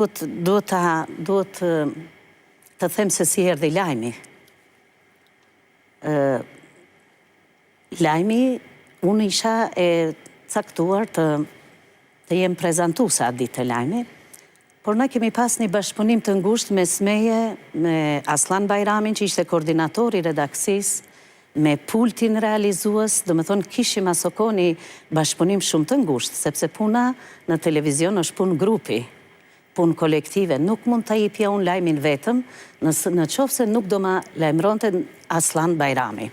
Duhet, duhet ta, duhet të them se si erdhi lajmi. Ë lajmi, unë isha e caktuar të jem prezantuese atë ditë të lajmit, por ne kemi pas një bashkëpunim të ngushtë mes meje, me Asllan Bajramin, që ishte koordinator i redaksisë, me pultin realizues, domethënë kishim asokohe një bashkëpunim shumë të ngushtë, sepse puna në televizion është punë grupi, punë kolektive, nuk mund ta jepja unë lajmin vetëm, në qoftë se nuk do ma lajmëronte Asllan Bajrami.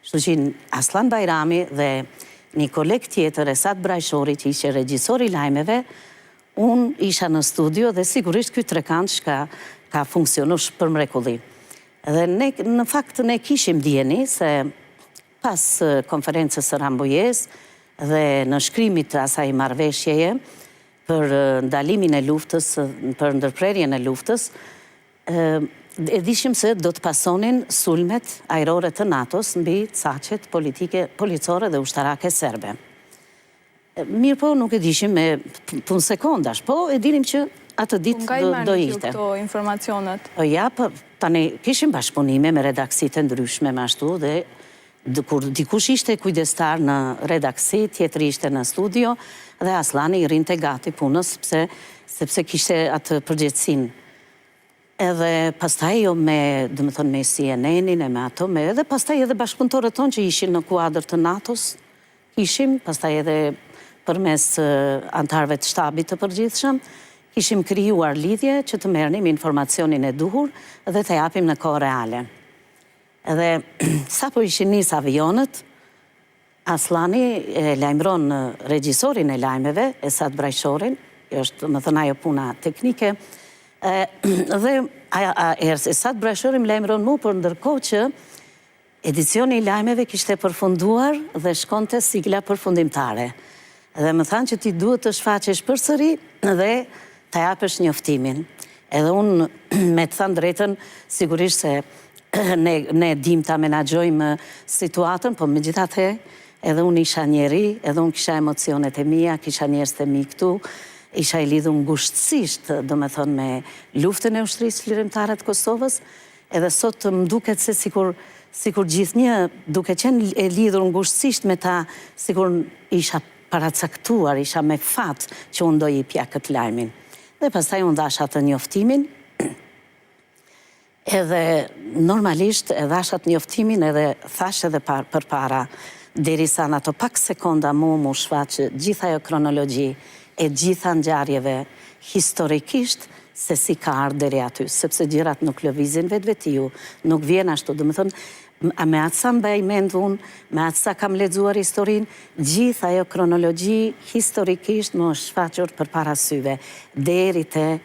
Kështu që Asllan Bajrami dhe një koleg tjetër, Esat Brajshori, që ishte regjisor i lajmeve, unë isha në studio dhe sigurisht ky trekantësh ka funksionu për mrekulli. Dhe ne, në fakt, ne kishim dijeni se pas konferencës së Rambujes dhe nënshkrimit të asaj marrëveshjeje për ndalimin e luftës, për ndërprerjen e luftës, e dishim se do të pasonin sulmet ajrore të NATO-s mbi caqet politike, policore dhe ushtarake serbe. Mirë po, nuk e dishim me punë sekondash, po e dinim që atë Po ditë nga i do merrnit ju ishte. këto informacionet? Po ja, po, tani kishim bashkëpunime me redaksitë e ndryshme me ashtu dhe kur dikush ishte kujdestar në redaksi, tjetri ishte në studio dhe Asllani i rrinte gati punës sepse kishte atë përgjegjësinë. Edhe pastaj jo me, domethënë me CNN-in e me ato, me edhe pastaj edhe bashkëpunëtorët tonë që ishin në kuadër të NATO-s, kishim, pastaj edhe përmes anëtarëve të shtabit të përgjithshëm, kishim krijuar lidhje që të merrnim informacionin e duhur dhe të japim në kohë reale. Edhe sapo ishin nis avionët, Asllani e lajmëron regjisorin e lajmeve, Esat Brajshorin, është, domethënë, ajo puna teknike, dhe Esat Brajshori më lajmëron mu, por ndërkohë që edicioni i lajmeve kishte përfunduar dhe shkonte sigla përfundimtare. Dhe më thanë që ti duhet të shfaqesh përsëri dhe të japësh njoftimin. Edhe unë, me të thënë drejtën, sigurisht se ne dim ta menaxhojmë situatën, po megjithatë edhe unë isha njeri, edhe unë kisha emocionet e mia, kisha njerëz të mi këtu, isha i lidhur ngushtësisht, domethënë, me luftën e Ushtrisë Çlirimtare të Kosovës, edhe sot më duket se sikur gjithnjë, duke qenë e lidhur ngushtësisht me ta, sikur isha paracaktuar, isha me fat që unë do jepja këtë lajmin. Dhe pastaj unë dhasha atë njoftimin, edhe normalisht e dhasha atë njoftimin edhe thash edhe përpara, derisa në ato pak sekonda mu mu shfaq gjitha ajo kronologji e gjitha ngjarjeve historikisht se si ka ardhur deri aty, sepse gjërat nuk lëvizin vetvetiu, nuk vjen ashtu, domethënë, a me atë sa mbaj mend unë, me atë sa kam lexuar historinë, gjithë ajo kronologji historikisht më është shfaqur përpara syve, deri te